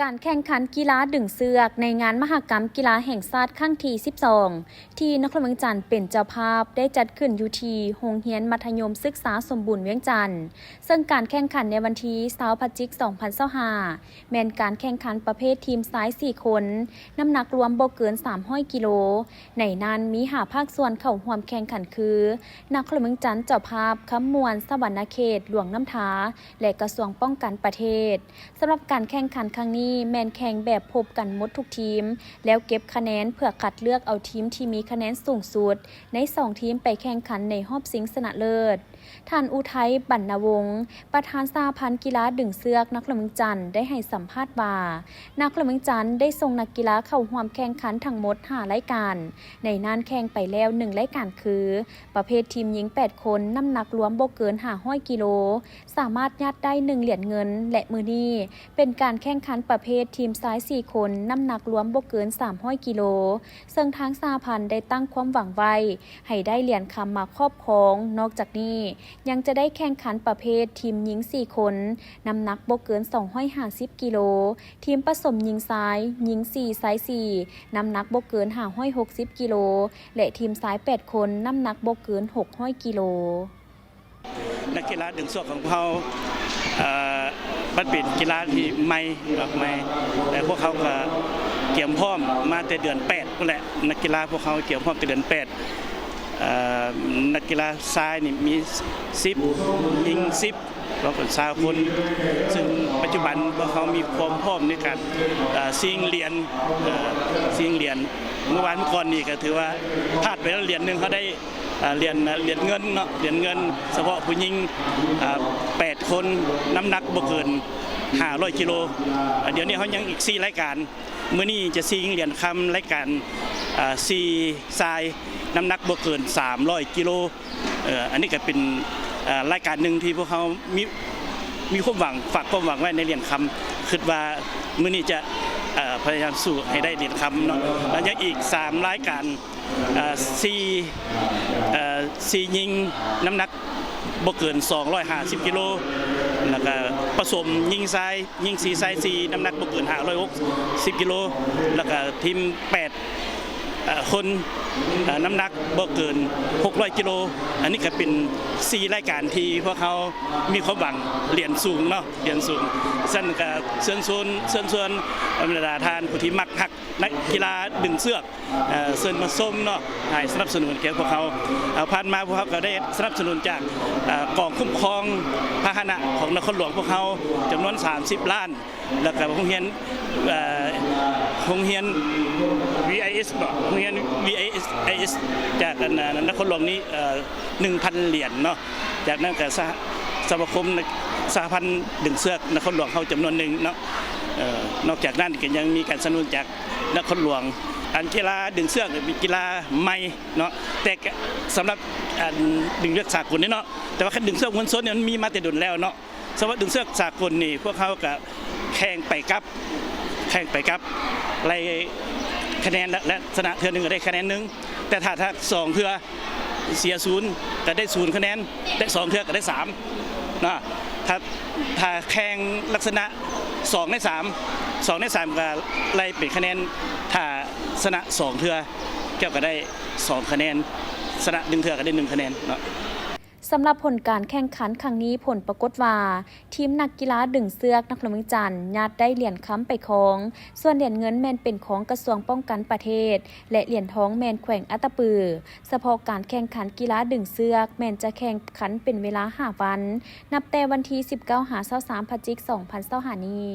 ການແຂ່ງຂັນກິລາດຶງເຊືອກໃນງານມະຫະກຳກິລາແຫ່ງຊາດຄັ້ງທີສິບສອງ ທີ່ນະຄອນຫຼວງວຽງຈັນເປັນເຈົ້າພາບ ໄດ້ຈັດຂຶ້ນຢູ່ທີ່ໂຮງຮຽນມັດທະຍົມສຶກສາສົມບູນວຽງຈັນ, ເຊິ່ງການແຂ່ງຂັນໃນວັນທີຊາວ ພະຈິກ ສອງພັນຊາວຫ້າ ແມ່ນການແຂ່ງຂັນປະເພດທີມຊາຍສີ່ຄົນ, ນ້ຳໜັກລວມບໍ່ເກີນສາມຮ້ອຍກິໂລ. ໃນນັ້ນມີຫ້າພາກສ່ວນເຂົ້າຮ່ວມແຂ່ງຂັນຄື ນະຄອນຫຼວງວຽງຈັນເຈົ້າພາບ, ຄຳມ່ວນ, ສະຫວັນນະເຂດ, ຫຼວງນ້ຳທາ ແລະ ກະຊວງປ້ອງກັນປະເທດ. ສຳລັບການແຂ່ງຂັນຄັ້ງນີ້ແມ່ນແຂ່ງແບບພົບກັນໝົດທຸກທີມ ແລ້ວເກັບຄະແນນເພື່ອຄັດເລືອກເອົາທີມທີ່ມີຄະແນນສູງສຸດໃນສອງທີມໄປແຂ່ງຂັນໃນຮອບຊິງຊະນະເລີດ. ທ່ານ ອຸໄທ ບັນນະວົງ ປະທານສະຫະພັນກິລາດຶງເຊືອກນະຄອນຫຼວງວຽງຈັນ ໄດ້ໃຫ້ສຳພາດວ່າ ນະຄອນຫຼວງວຽງຈັນໄດ້ສົ່ງນັກກິລາເຂົ້າຮ່ວມແຂ່ງຂັນທັງໝົດຫ້າລາຍການ, ໃນນັ້ນແຂ່ງໄປແລ້ວໜຶ່ງລາຍການຄື ປະເພດທີມຍິງແປດຄົນ, ນ້ຳໜັກລວມບໍ່ເກີນຫ້າຮ້ອຍກິໂລ, ສາມາດຍາດໄດ້ໜຶ່ງຫຼຽນເງິນ ແລະ ມື້ນີ້ເປັນການແຂ່ງຂັນປະເພດທີມຊາຍສີ່ຄົນ, ນ້ຳໜັກລວມບໍ່ເກີນສາມຮ້ອຍກິໂລ, ເຊິ່ງທາງສະຫະພັນໄດ້ຕັ້ງຄວາມຫວັງໄວ້ໃຫ້ໄດ້ຫຼຽນຄຳມາຄອບຄອງ. ນອກຈາກນີ້ຍັງຈະໄດ້ແຂ່ງຂັນປະເພດທີມຍິງສີ່ຄົນ, ນ້ຳໜັກບໍ່ເກີນສອງຮ້ອຍຫ້າສິບກິໂລ, ທີມປະສົມຍິງຊາຍ, ຍິງສີ່ ຊາຍສີ່, ນ້ຳໜັກບໍ່ເກີນຫ້າຮ້ອຍຫົກສິບກິໂລ ແລະ ທີມຊາຍແປດຄົນ, ນ້ຳໜັກບໍ່ເກີນຫົກຮ້ອຍກິໂລ. ນັກກິລາດຶງເຊືອກຂອງພວກເຮົາ ເອີ ມັນເປັນກິລາທີ່ໃໝ່ ແບບໃໝ່ ແຕ່ພວກເຮົາກໍກຽມພ້ອມມາແຕ່ເດືອນແປດພຸ້ນແຫຼະ. ນັກກິລາພວກເຮົາກຽມພ້ອມແຕ່ເດືອນແປດ. ເອີ ນັກກິລາຊາຍນີ້ມີສິບ, ຍິງສິບ ລວມເປັນຊາວຄົນ, ຊຶ່ງປັດຈຸບັນພວກເຮົາມີຄວາມພ້ອມໃນການ ເອີ ຊິງຫຼຽນ ເອີ ຊິງຫຼຽນ. ເມື່ອວານກ່ອນນີ້ກໍຖືວ່າພາດໄປແລ້ວຫຼຽນໜຶ່ງ, ເຮົາໄດ້ ເອີ ຫຼຽນ ເອີ ຫຼຽນເງິນເນາະ, ຫຼຽນເງິນສະເພາະຜູ້ຍິງ ເອີ ແປດຄົນ, ນ້ຳໜັກບໍ່ເກີນຫ້າຮ້ອຍກິໂລ. ດຽວນີ້ເຮົາຍັງອີກສີ່ລາຍການ, ມື້ນີ້ຈະຊິງຫຼຽນຄຳລາຍການ ເອີ ສີ່ຊາຍ, ນ້ຳໜັກບໍ່ເກີນສາມຮ້ອຍກິໂລ. ເອີ ອັນນີ້ກໍເປັນ ເອີ ລາຍການໜຶ່ງທີ່ພວກເຮົາມີ ມີຄວາມຫວັງ, ຝາກຄວາມຫວັງໄວ້ໃນຫຼຽນຄຳ. ຄິດວ່າມື້ນີ້ຈະ ເອີ ພະຍາຍາມສູ້ໃຫ້ໄດ້ຫຼຽນຄຳເນາະ. ແລ້ວຍັງອີກສາມລາຍການ ເອີ ສີ່ ເອີ ສີ່ຍິງ ນ້ຳໜັກບໍ່ເກີນສອງຮ້ອຍຫ້າສິບກິໂລ, ແລ້ວກໍປະສົມຍິງຊາຍ, ຍິງສີ່ ຊາຍສີ່, ນ້ຳໜັກບໍ່ເກີນຫ້າຮ້ອຍຫົກສິບກິໂລ, ແລ້ວກໍທີມແປດ ເອີ ຄົນ, ເອີ ນ້ຳໜັກບໍ່ເກີນຫົກຮ້ອຍກິໂລ. ອັນນີ້ກໍເປັນສີ່ລາຍການທີ່ພວກເຮົາມີຄວາມຫວັງຫຼຽນສູງເນາະ, ຫຼຽນສູງ. ຊັ້ນກໍເຊີນຊວນ, ເຊີນຊວນບັນດາທ່ານຜູ້ທີ່ມັກຮັກນັກກິລາດຶງເຊືອກ, ເອີ ເຊີນມາຊົມເນາະ, ໃຫ້ສະໜັບສະໜູນແກ່ພວກເຮົາ. ເອີ ຜ່ານມາພວກເຮົາກໍໄດ້ສະໜັບສະໜູນຈາກ ເອີ ກອງຄຸ້ມຄອງພາຫະນະຂອງນະຄອນຫຼວງພວກເຮົາ ຈຳນວນສາມສິບລ້ານ, ແລ້ວກໍໂຮງຮຽນ ເອີ ໂຮງຮຽນ ວີໄອເອສ ເນາະ, ໂຮງຮຽນ ວີໄອເອສ ຈາກ ອັນ ນະຄອນຫຼວງນີ້ ເອີ ໜຶ່ງພັນຫຼຽນເນາະ. ຈາກນັ້ນກໍສະຫະ ສະມາຄົມ ສະຫະພັນດຶງເຊືອກນະຄອນຫຼວງເຮົາຈຳນວນໜຶ່ງເນາະ. ເອີ ນອກຈາກນັ້ນກໍຍັງມີການສະໜັບສະໜູນຈາກນະຄອນຫຼວງ. ອັນກິລາດຶງເຊືອກເປັນກິລາໃໝ່ເນາະ, ແຕ່ກໍສຳລັບ ອັນ ດຶງເຊືອກສາກົນເດ້ເນາະ, ແຕ່ວ່າຄັນດຶງເຊືອກມວນຊົນນີ້ມັນມີມາແຕ່ດົນແລ້ວເນາະ. ສຳລັບດຶງເຊືອກສາກົນນີ້ ພວກເຮົາກໍແຂ່ງໄປກັບ, ແຂ່ງໄປກັບ ໄລ່ຄະແນນ ແລະ ແລະ ຊະນະເທື່ອໜຶ່ງກໍໄດ້ຄະແນນໜຶ່ງ, ແຕ່ຖ້າ ຖ້າສອງເທື່ອເສຍສູນກໍໄດ້ສູນຄະແນນ, ແລະ ສອງເທື່ອກໍໄດ້ສາມເນາະ. ຖ້າ ຖ້າແຂ່ງລັກສະນະສອງໃນສາມ, ສອງໃນສາມກໍໄລ່ເປັນຄະແນນ, ຖ້າຊະນະສອງເທື່ອ ເຈົ້າກໍໄດ້ສອງຄະແນນ, ຊະນະໜຶ່ງເທື່ອກໍໄດ້ໜຶ່ງຄະແນນເນາະ. ສຳລັບຜົນການແຂ່ງຂັນຄັ້ງນີ້ ຜົນປາກົດວ່າ ທີມນັກກິລາດຶງເຊືອກນະຄອນຫຼວງວຽງຈັນ ຍາດໄດ້ຫຼຽນຄຳໄປຄອງ, ສ່ວນຫຼຽນເງິນແມ່ນເປັນຂອງກະຊວງປ້ອງກັນປະເທດ ແລະ ຫຼຽນທອງແມ່ນແຂວງອັດຕະປື. ສະເພາະການແຂ່ງຂັນກິລາດຶງເຊືອກ ແມ່ນຈະແຂ່ງຂັນເປັນເວລາຫ້າວັນ, ນັບແຕ່ວັນທີສິບເກົ້າຫາຊາວສາມ ພະຈິກ ສອງພັນຊາວຫ້ານີ້.